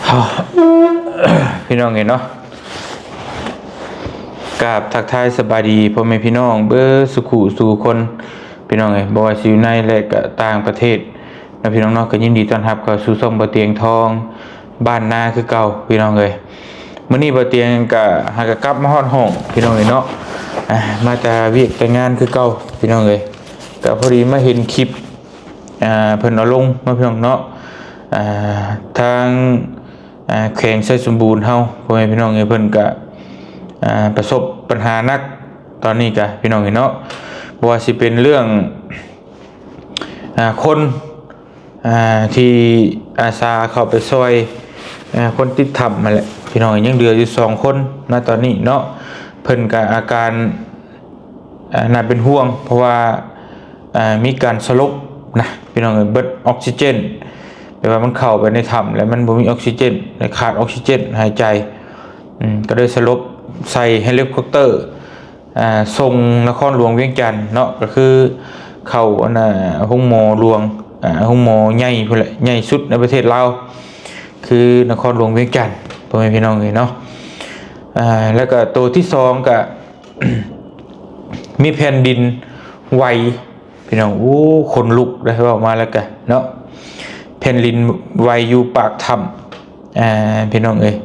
ພີ່ນ້ອງເອີຍເນາະ ກາບທັກທາຍສະບາຍດີພໍ່ແມ່ພີ່ນ້ອງເບິດສູ່ຄູ່ສູ່ຄົນ ພີ່ນ້ອງເອີຍ ບໍ່ວ່າຊິຢູ່ໃນ ແລະ ກະຕ່າງປະເທດເນາະ ພີ່ນ້ອງເນາະ ກໍຍິນດີຕ້ອນຮັບເຂົ້າສູ່ຊ່ອງບໍ່ຕຽງທອງ ບ້ານນາຄືເກົ່າ ພີ່ນ້ອງເອີຍ. ມື້ນີ້ບໍ່ຕຽງກະຫາກະກັບມາຮອດຫ້ອງ ພີ່ນ້ອງເອີຍເນາະ ອາ ມາແຕ່ວຽກແຕ່ງານຄືເກົ່າ ພີ່ນ້ອງເອີຍ. ກະພໍດີມາເຫັນຄລິບ ອາ ເພິ່ນເອົາລົງເນາະ ພີ່ນ້ອງເນາະ ອາ ທາງ ອາ ແຂວງໄຊສົມບູນເຮົາ ພໍ່ແມ່ພີ່ນ້ອງເອີຍ ເພິ່ນກະ ອາ ປະສົບບັນຫາໜັກຕອນນີ້ກະ ພີ່ນ້ອງເອີຍເນາະ ບໍ່ວ່າຊິເປັນເລື່ອງ ອາ ຄົນ ອາ ທີ່ອາສາເຂົ້າໄປຊ່ອຍ ອາ ຄົນຕິດຖ້ຳຫັ້ນແຫຼະ ພີ່ນ້ອງເອີຍ ຍັງເຫຼືອຢູ່ສອງຄົນນະຕອນນີ້ເນາະ ເພິ່ນກະອາການ ອາ ໜ້າເປັນຫ່ວງ ເພາະວ່າ ອາ ມີການສະຫຼົບນະ ພີ່ນ້ອງເອີຍ ເບິດອອກຊີເຈນ ແປວ່າມັນເຂົ້າໄປໃນຖ້ຳແລ້ວມັນບໍ່ມີອອກຊີເຈນ ແລະ ຂາດອອກຊີເຈນຫາຍໃຈ ອືມ ກໍເລີຍສະຫຼົບໃສ່ເຮລິຄອບເຕີ ອາ ສົ່ງນະຄອນຫຼວງວຽງຈັນເນາະ ກໍຄືເຂົ້າອັນນ່າໂຮງໝໍຫຼວງ ອາ ໂຮງໝໍໃຫຍ່ພຸ້ນແຫຼະ ໃຫຍ່ສຸດໃນປະເທດລາວ ຄືນະຄອນຫຼວງວຽງຈັນ ພໍ່ແມ່ພີ່ນ້ອງເອີຍເນາະ ອາ ແລ້ວກໍໂຕທີສອງກໍ ມີແຜ່ນດິນໄຫວ ພີ່ນ້ອງ ໂອ້ ຂົນລຸກເດ້ ເວົ້າມາແລ້ວກະເນາະ ແຜ່ນດິນໄຫວຢູ່ປາກຖ້ຳ ອາ ພີ່ນ້ອງເອີຍ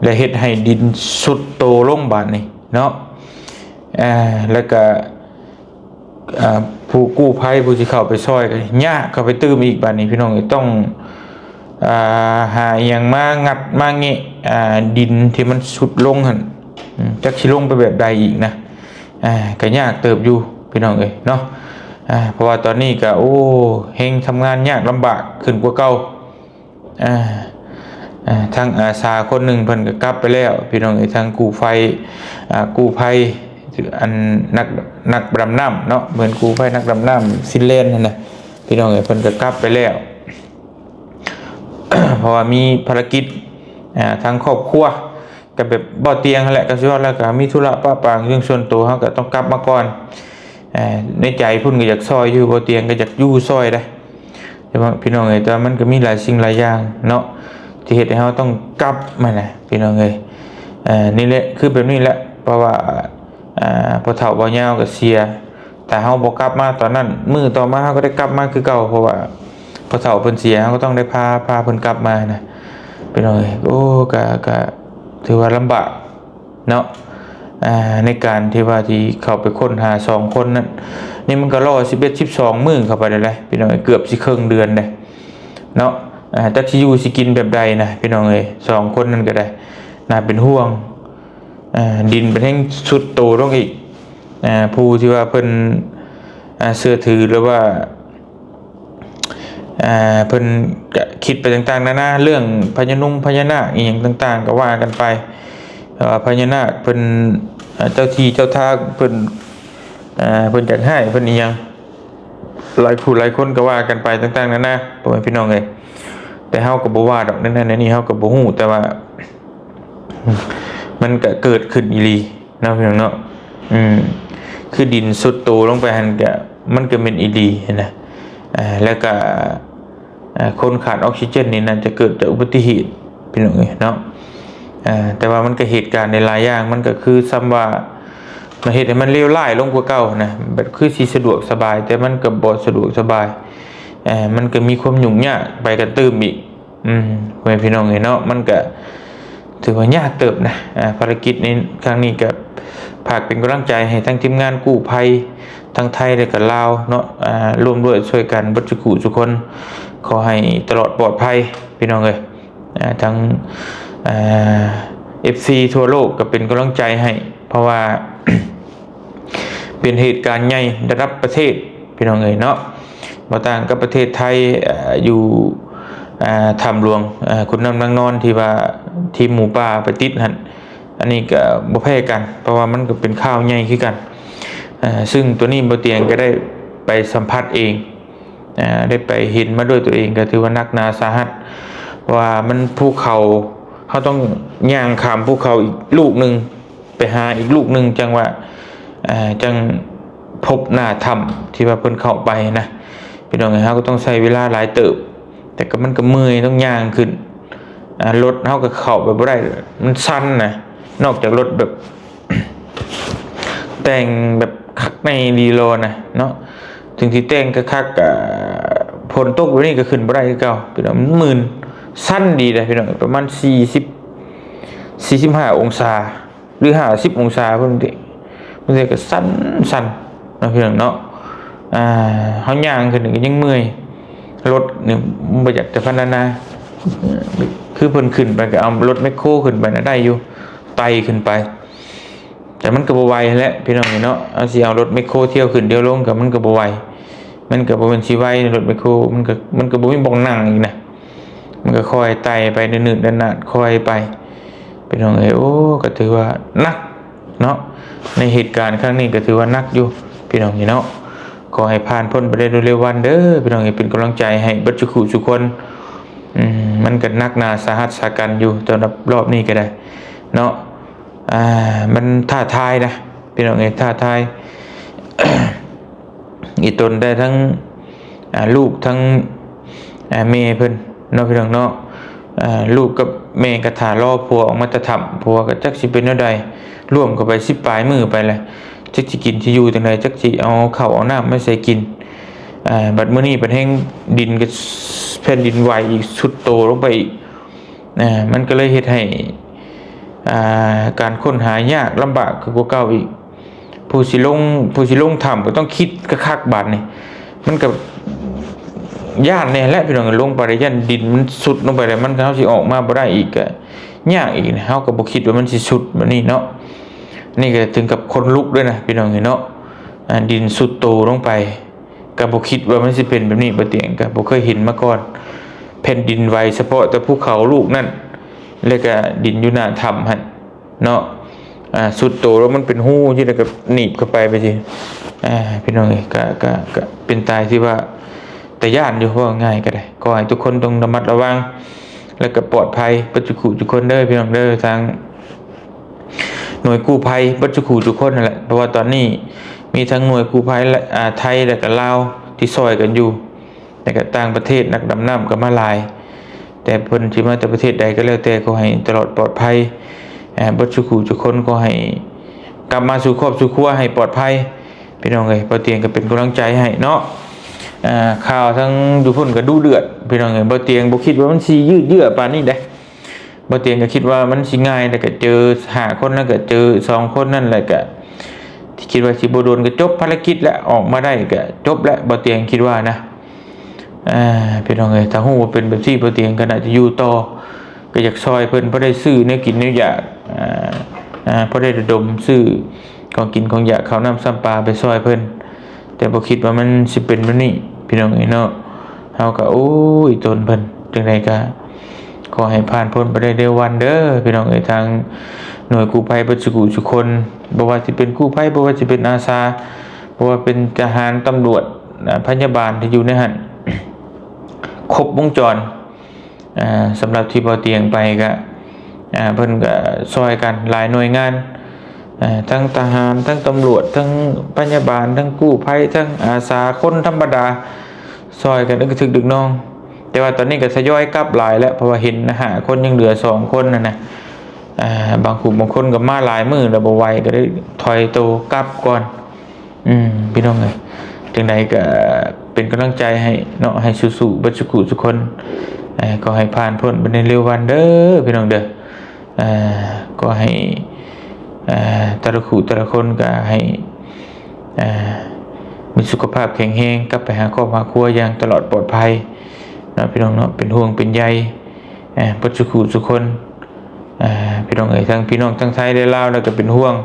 ແລະ ເຮັດໃຫ້ດິນຊຸດໂຕລົງບາດນີ້ເນາະ ອາ ແລ້ວກະ ອາ ຜູ້ກູ້ໄພຜູ້ທີ່ເຂົ້າໄປຊ່ອຍກໍຍາກເຂົ້າໄປຕື່ມອີກບາດນີ້ ພີ່ນ້ອງເອີຍ ຕ້ອງ ອາ ຫາອີ່ຫຍັງມາງັດມາແງະ ອາ ດິນທີ່ມັນຊຸດລົງຫັ້ນ ອາ ຈັກຊິລົງໄປແບບໃດອີກນະ ອາ ກໍຍາກເຕີບຢູ່ ພີ່ນ້ອງເອີຍເນາະ ອາ ເພາະວ່າຕອນນີ້ກໍ ໂອ້ ແຮ່ງທຳງານຍາກລຳບາກຂຶ້ນກວ່າເກົ່າ ອາ ອາ ທາງອາສາຄົນໜຶ່ງເພິ່ນກໍກັບໄປແລ້ວ ພີ່ນ້ອງເອີຍ ທາງກູ້ໄພ ອາ ກູ້ໄພ ອັນ ນັກ ນັກດຳນ້ຳເນາະ ເໝືອນກູ້ໄພນັກດຳນ້ຳຟິນແລນຫັ້ນນະ ພີ່ນ້ອງເອີຍ ເພິ່ນກໍກັບໄປແລ້ວ ເພາະວ່າມີພາລະກິດ ອາ ທາງຄອບຄົວ ກໍແບບບໍ່ຕຽງຫັ້ນແຫຼະ ກໍຊິວ່າແລ້ວກໍມີທຸລະປະປາງເລື່ອງສ່ວນໂຕ ເຮົາກໍຕ້ອງກັບມາກ່ອນ ໃນໃຈພຸ້ນກໍຢາກຊ່ອຍຢູ່ ບໍ່ຕຽງກໍຢາກຢູ່ຊ່ອຍໄດ໋ ແຕ່ວ່າ ພີ່ນ້ອງເອີຍ ແຕ່ວ່າມັນກໍມີຫຼາຍສິ່ງຫຼາຍຢ່າງເນາະ ທີ່ເຮັດໃຫ້ເຮົາຕ້ອງກັບມານະ ພີ່ນ້ອງເອີຍ ນີ້ແຫຼະ ຄືແບບນີ້ແຫຼະ ເພາະວ່າ ອາ ພໍ່ເຖົ້າບ່າວຍາວກໍເສຍ ຖ້າເຮົາບໍ່ກັບມາຕອນນັ້ນ ມື້ຕໍ່ມາເຮົາກໍໄດ້ກັບມາຄືເກົ່າ ເພາະວ່າພໍ່ເຖົ້າເພິ່ນເສຍ ເຮົາກໍຕ້ອງໄດ້ພາ ພາເພິ່ນກັບມານະ ພີ່ນ້ອງເອີຍ ໂອ້ ກະ ກະຖືວ່າລຳບາກເນາະ ອາ ໃນການທີ່ວ່າທີ່ເຂົ້າໄປຄົ້ນຫາສອງຄົນນັ້ນ ນີ້ມັນກໍລໍສິບເອັດ ສິບສອງມື້ເຂົ້າໄປແລ້ວ ພີ່ນ້ອງເອີຍ ເກືອບຊິເຄິ່ງເດືອນເດ້ເນາະ ອາ ຈັກຊິຢູ່ຊິກິນແບບໃດນະ ພີ່ນ້ອງເອີຍ ສອງຄົນນັ້ນກໍໄດ້ ໜ້າເປັນຫ່ວງ ອາ ດິນເປັນແຮ່ງຊຸດໂຕລົງອີກ ອາ ຜູ້ທີ່ວ່າເພິ່ນ ອາ ເຊື່ອຖື ຫຼືວ່າ ອາ ເພິ່ນກະຄິດໄປຕ່າງໆນານາ ເລື່ອງພະຍານຸງພະຍານາກອີ່ຫຍັງຕ່າງໆກໍວ່າກັນໄປ ແຕ່ວ່າພະຍານາກເພິ່ນ ອາ ເຈົ້າທີ່ເຈົ້າທາງເພິ່ນ ອາ ເພິ່ນຢາກຮ້າຍເພິ່ນອີ່ຫຍັງ ຫຼາຍຜູ້ຫຼາຍຄົນກໍວ່າກັນໄປຕ່າງໆນານາ ພໍ່ແມ່ພີ່ນ້ອງເອີຍ ແຕ່ເຮົາກໍບໍ່ວ່າດອກ ໃນນັ້ນໃນນີ້ເຮົາກໍບໍ່ຮູ້ ແຕ່ວ່າ ມັນກະເກີດຂຶ້ນອີ່ຫຼີເນາະ ພີ່ນ້ອງເນາະ ອືມ ຄືດິນຊຸດໂຕລົງໄປຫັ້ນກະ ມັນກະແມ່ນອີ່ຫຼີຫັ້ນນະ ອາ ແລ້ວກະ ອາ ຄົນຂາດອອກຊີເຈນນີ້ໜ້າຈະເກີດຈາກອຸບັດຕິເຫດ ພີ່ນ້ອງເອີຍເນາະ ອາ ແຕ່ວ່າມັນກະເຫດການໄດ້ຫຼາຍຢ່າງ ມັນກະຄືສ່ຳວ່າ ມາເຮັດໃຫ້ມັນເລວຮ້າຍລົງກວ່າເກົ່ານະ ແບບຄືຊິສະດວກສະບາຍ ແຕ່ມັນກະບໍ່ສະດວກສະບາຍ ອາ ມັນກະມີຄວາມຫຍຸ້ງຍາກໄປກັນຕື່ມອີກ ອືມ ພໍ່ແມ່ພີ່ນ້ອງເອີຍເນາະ ມັນກະຖືວ່າຍາກເຕີບນະ ອາ ພາລະກິດໃນຄັ້ງນີ້ກະຝາກເປັນກຳລັງໃຈໃຫ້ທັງທີມງານກູ້ໄພ ທັງໄທ ແລະ ກະລາວເນາະ ອາ ຮ່ວມດ້ວຍຊ່ວຍກັນເບິດສູ່ຄູ່ສູ່ຄົນ ຂໍໃຫ້ຕະຫຼອດປອດໄພ ພີ່ນ້ອງເອີຍ ອາ ທັງ ອາ ເອັຟຊີທົ່ວໂລກກະເປັນກຳລັງໃຈໃຫ້ ເພາະວ່າ ເປັນເຫດການໃຫຍ່ລະດັບປະເທດ ພີ່ນ້ອງເອີຍເນາະ ບໍ່ຕ່າງກັບປະເທດໄທ ເອີ ຢູ່ ອາ ຖ້ຳຫຼວງ ອາ ຂຸນນ້ຳນາງນອນ ທີ່ວ່າທີມໝູປ່າໄປຕິດຫັ້ນ ອັນນີ້ກໍບໍ່ແພ້ກັນ ເພາະວ່າມັນກໍເປັນຂ່າວໃຫຍ່ຄືກັນ ເອີ ຊຶ່ງໂຕນີ້ບໍ່ຕຽງກໍໄດ້ໄປສຳຜັດເອງ ອາ ໄດ້ໄປເຫັນມາດ້ວຍຕົວເອງ ກໍຖືວ່າໜັກໜາສາຫັດ ເພາະວ່າມັນພູເຂົາ ເຮົາຕ້ອງຍ່າງຂ້າມພູເຂົາອີກລູກໜຶ່ງ ໄປຫາອີກລູກໜຶ່ງ ຈັ່ງວ່າ ເອີ ຈັ່ງພົບໜ້າຖ້ຳທີ່ວ່າເພິ່ນເຂົ້າໄປນະ ພີ່ນ້ອງເອີຍ ເຮົາກໍຕ້ອງໃຊ້ເວລາຫຼາຍເຕີບ ແຕ່ກໍມັນກໍເມື່ອຍ ຕ້ອງຍ່າງຂຶ້ນ ອ່າ ລົດເຮົາກໍເຂົ້າໄປບໍ່ໄດ້ ມັນຊັນນະ. ນອກຈາກລົດແບບ ແຕ່ງແບບຄັກໃນດີລໍນະເນາະ ເຖິງຊິແຕ່ງຄັກໆ ກໍຝົນຕົກແບບນີ້ກໍຂຶ້ນບໍ່ໄດ້ຄືເກົ່າ ພີ່ນ້ອງ. ມັນມື່ນ ຊັນດີເດ້ພີ່ນ້ອງ ປະມານສີ່ສິບ ສີ່ສິບຫ້າອົງສາ ຫຼື ຫ້າສິບອົງສາພຸ້ນຕິ ບາງເທື່ອກໍສັ່ນໆ ເນາະ ພີ່ນ້ອງເນາະ. ອ່າ ເຮົາຍ່າງຂຶ້ນນີ້ກໍຍັງເມື່ອຍ ລົດນີ້ບໍ່ຢາກຈະພັນນານາ ຄືເພິ່ນຂຶ້ນໄປກໍເອົາລົດແມັກໂຄຂຶ້ນໄປນະ ໄດ້ຢູ່ ໄຕ່ຂຶ້ນໄປ ແຕ່ມັນກໍບໍ່ໄຫວແຫຼະ ພີ່ນ້ອງເນາະ. ເຮົາຊິເອົາລົດແມັກໂຄຖ້ຽວຂຶ້ນຖ້ຽວລົງກໍມັນກໍບໍ່ໄຫວ ມັນກໍບໍ່ແມ່ນຊິໄຫວ ລົດແມັກໂຄ ມັນກໍ ມັນກໍບໍ່ມີບ່ອນນັ່ງອີກນະ. ມັນກໍຄ່ອຍໄຕ່ໄປ ໜືດໆ ໜາດໆ ຄ່ອຍໄປ ພີ່ນ້ອງເອີຍ. ໂອ້ ກໍຖືວ່າໜັກເນາະ ໃນເຫດການຄັ້ງນີ້ກໍຖືວ່າໜັກຢູ່ ພີ່ນ້ອງເອີຍເນາະ. ຂໍໃຫ້ຜ່ານພົ້ນໄປໄດ້ໂດຍເລັວວັນເດີ ພີ່ນ້ອງເອີຍ. ເປັນກຳລັງໃຈໃຫ້ເບິດສູ່ຄູ່ສູ່ຄົນ. ອືມ ມັນກໍໜັກໜາສາຫັດສາກັນຢູ່ ສຳລັບຮອບນີ້ກໍໄດ້ເນາະ. ອ່າ ມັນທ້າທາຍນະ ພີ່ນ້ອງເອີຍ ທ້າທາຍ ອີ່ຕົນໄດ້ທັງ ອ່າ ລູກທັງ ອ່າ ແມ່ເພິ່ນເນາະ ພີ່ນ້ອງເນາະ. ອ່າ ລູກກັບແມ່ກໍຖ້າລໍຜົວອອກມາແຕ່ຖ້ຳ ຜົວກໍຈັກຊິເປັນແນວໃດ ລວມເຂົ້າໄປສິບປາຍມື້ໄປແລ້ວ ຈັກຊິກິນຊິຢູ່ຈັ່ງໃດ ຈັກຊິເອົາເຂົ້າເອົານ້ຳມາໃສກິນ. ອ່າ ບັດມື້ນີ້ບັດແຮງດິນກໍ ແຜ່ນດິນໄຫວອີກ ຊຸດໂຕລົງໄປອີກ. ອ່າ ມັນກໍເລີຍເຮັດໃຫ້ ອ່າ ການຄົ້ນຫາຍາກລຳບາກຂຶ້ນກວ່າເກົ່າອີກ. ຜູ້ຊິລົງ ຜູ້ຊິລົງຖ້ຳກໍຕ້ອງຄິດຄັກໆ ບາດນີ້ ມັນກໍຢ້ານແດ່ແຫຼະ ພີ່ນ້ອງ. ລົງໄປແລ້ວຢ້ານດິນມັນຊຸດລົງໄປແລ້ວ ມັນ ເຮົາຊິອອກມາບໍ່ໄດ້ອີກກໍຍາກອີກ. ເຮົາກໍບໍ່ຄິດວ່າມັນຊິຊຸດແບບນີ້ເນາະ. ນີ້ກໍເຖິງກັບຂົນລຸກເລີຍນະ ພີ່ນ້ອງເອີຍເນາະ. ອ່າ ດິນຊຸດໂຕລົງໄປ ກໍບໍ່ຄິດວ່າມັນຊິເປັນແບບນີ້ ບໍ່ຕຽງກໍບໍ່ເຄີຍເຫັນມາກ່ອນ. ແຜ່ນດິນໄຫວສະເພາະແຕ່ພູເຂົາລູກນັ້ນ ແລ້ວກໍດິນຢູ່ໜ້າຖ້ຳຫັ້ນເນາະ. ອ່າ ຊຸດໂຕແລ້ວມັນເປັນຮູຢູ່ ແລ້ວກໍໜີບເຂົ້າໄປ ໄປຊີ້. ອ່າ ພີ່ນ້ອງເອີຍ ກໍ ກໍ ກໍເປັນຕາຍທີ່ວ່າຕາຢ້ານຢູ່ ເວົ້າງ່າຍກໍໄດ້. ຂໍໃຫ້ທຸກຄົນຕ້ອງລະມັດລະວັງ ແລ້ວກໍປອດໄພເບິດສູ່ຄູ່ສູ່ຄົນເດີ ພີ່ນ້ອງເດີ. ທາງ ໜ່ວຍກູ້ໄພເບິດສູ່ຄູ່ທຸກຄົນນັ້ນແຫຼະ ເພາະວ່າຕອນນີ້ມີທັງໜ່ວຍກູ້ໄພ ແລະ ອ່າ ໄທ ແລະກະລາວທີ່ຊ່ອຍກັນຢູ່ ແລະກະຕ່າງປະເທດ ນັກດຳນ້ຳກໍມາຫຼາຍ ແຕ່ເພິ່ນຊິມາແຕ່ປະເທດໃດກໍແລ້ວແຕ່ ຂໍໃຫ້ຕະຫຼອດປອດໄພ ເບິດສູ່ຄູ່ທຸກຄົນ ຂໍໃຫ້ກັບມາສູ່ຄອບສູ່ຄົວໃຫ້ປອດໄພ ພີ່ນ້ອງເອີຍ. ບໍ່ຕຽງກໍເປັນກຳລັງໃຈໃຫ້ເນາະ. ອ່າ ຂ່າວທາງຢູ່ພຸ້ນກໍດຸເດືອດ ພີ່ນ້ອງເອີຍ. ບໍ່ຕຽງບໍ່ຄິດວ່າມັນຊິຍືດເຍື້ອປານນີ້ເດ້. ບໍ່ຕຽງກໍຄິດວ່າມັນຊິງ່າຍ ແລ້ວກໍເຈີຫ້າຄົນ ແລ້ວກໍເຈີສອງຄົນນັ້ນ ແລ້ວກໍຄິດວ່າຊິບໍ່ດົນກໍຈົບພາລະກິດແລ້ວ ອອກມາໄດ້ກໍຈົບແລ້ວ ບໍ່ຕຽງຄິດວ່ານະ. ອ່າ ພີ່ນ້ອງເອີຍ ຖ້າຮູ້ວ່າເປັນແບບຊີ້ ບໍ່ຕຽງກໍໜ້າຈະຢູ່ຕໍ່ ກໍຢາກຊ່ອຍເພິ່ນ ພໍໄດ້ຊື້ແນວກິນແນວຢາກ ອ່າ ອ່າ ພໍໄດ້ລະດົມຊື້ຂອງກິນຂອງຢາກ ເຂົ້ານ້ຳຊ້ຳປາໄປຊ່ອຍເພິ່ນ ແຕ່ບໍ່ຄິດວ່າມັນຊິເປັນແບບນີ້ ພີ່ນ້ອງເອີຍເນາະ. ເຮົາກໍ ໂອ້ຍ ອີ່ຕົນເພິ່ນ ຈັ່ງໃດກໍຂໍໃຫ້ຜ່ານພົ້ນໄປໄດ້ເດີວັນເດີ ພີ່ນ້ອງເອີຍ. ທາງໜ່ວຍກູ້ໄພເບິດສູ່ຄູ່ສູ່ຄົນ ບໍ່ວ່າຊິເປັນກູ້ໄພ ບໍ່ວ່າຊິເປັນອາສາ ບໍ່ວ່າເປັນທະຫານ ຕຳຫຼວດ ອາ ພະຍາບານທີ່ຢູ່ໃນຫັ້ນ ຄົບວົງຈອນ. ອ່າ ສຳລັບທີ່ບໍ່ຕຽງໄປກະ ອ່າ ເພິ່ນກະຊ່ອຍກັນຫຼາຍໜ່ວຍງານ ອ່າ ທັງທະຫານ ທັງຕຳຫຼວດ ທັງພະຍາບານ ທັງກູ້ໄພ ທັງອາສາ ຄົນທຳມະດາ ຊ່ອຍກັນອຶກກະທຶກດຶກໜ່ອງ. ແຕ່ວ່າຕອນນີ້ກະທະຍອຍກັບຫຼາຍແລ້ວ ເພາະວ່າເຫັນຫ້າຄົນ ຍັງເຫຼືອສອງຄົນຫັ້ນນະ. ອ່າ ບາງຜູ້ບາງຄົນກະມາຫຼາຍມື້ແລ້ວບໍ່ໄຫວ ກະໄດ້ຖອຍໂຕກັບກ່ອນ. ອືມ ພີ່ນ້ອງເອີຍ ຈັ່ງໃດກໍເປັນກຳລັງໃຈໃຫ້ເນາະ ໃຫ້ສູ້ໆ ເບິດສູ່ຄູ່ສູ່ຄົນ. ເອີ ຂໍໃຫ້ຜ່ານພົ້ນໄປໃນເລັວວັນເດີ ພີ່ນ້ອງເດີ. ເອີ ຂໍໃຫ້ ເອີ ແຕ່ລະຄູ່ແຕ່ລະຄົນກໍໃຫ້ ເອີ ມີສຸຂະພາບແຂງແຮງ ກັບໄປຫາຄອບຫາຄົວຢ່າງຕະຫຼອດປອດໄພເນາະ ພີ່ນ້ອງເນາະ. ເປັນຫ່ວງເປັນໃຍ ເອີ ເບິດສູ່ຄູ່ສູ່ຄົນ ເອີ ພີ່ນ້ອງເອີຍ. ທັງພີ່ນ້ອງທັງໄທ ແລະ ລາວ ແລ້ວກໍເປັນຫ່ວງ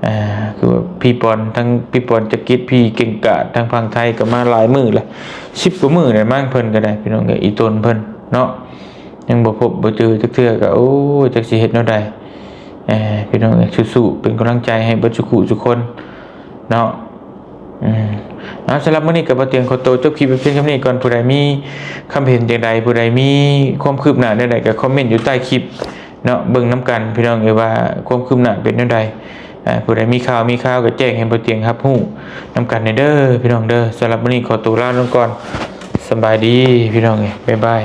ອ່າ ຄືວ່າພີ່ປອນ ທັງພີ່ປອນຈັກກິດ ພີ່ເກັ່ງກາດ ທາງຝັ່ງໄທກໍມາຫຼາຍມື້ແລ້ວ ສິບກວ່າມື້ແລ້ວມັ້ງ ເພິ່ນກໍໄດ້ ພີ່ນ້ອງເອີຍ. ອີ່ຕົນເພິ່ນເນາະ ຍັງບໍ່ພົບບໍ່ເຈີຈັກເທື່ອ ກໍ ໂອ້ຍ ຈັກຊິເຮັດແນວໃດ. ເອີ ພີ່ນ້ອງເອີຍ ສູ້ໆ ເປັນກຳລັງໃຈໃຫ້ເບິດສູ່ຄູ່ສູ່ຄົນເນາະ. ອືມ ເອົາ ສຳລັບມື້ນີ້ກໍບໍ່ຕຽງຂໍໂຕຈົບຄລິບໄວ້ພຽງສ່ຳນີ້ກ່ອນ. ຜູ້ໃດມີຄຳເຫັນຈັ່ງໃດ ຜູ້ໃດມີຄວາມຄືບໜ້າແນວໃດ ກໍຄອມເມັນຢູ່ໃຕ້ຄລິບ ເນາະ ເບິ່ງນຳກັນ ພີ່ນ້ອງເອີຍ ວ່າຄວາມຄືບໜ້າເປັນແນວໃດ. ເອີ ຜູ້ໃດມີຂ່າວມີຄາວກໍແຈ້ງໃຫ້ບໍ່ຕຽງຮັບຮູ້ນຳກັນແດ່ເດີ ພີ່ນ້ອງເດີ. ສຳລັບມື້ນີ້ຂໍໂຕລາລົງກ່ອນ. ສະບາຍດີ ພີ່ນ້ອງເອີຍ ບາຍບາຍ.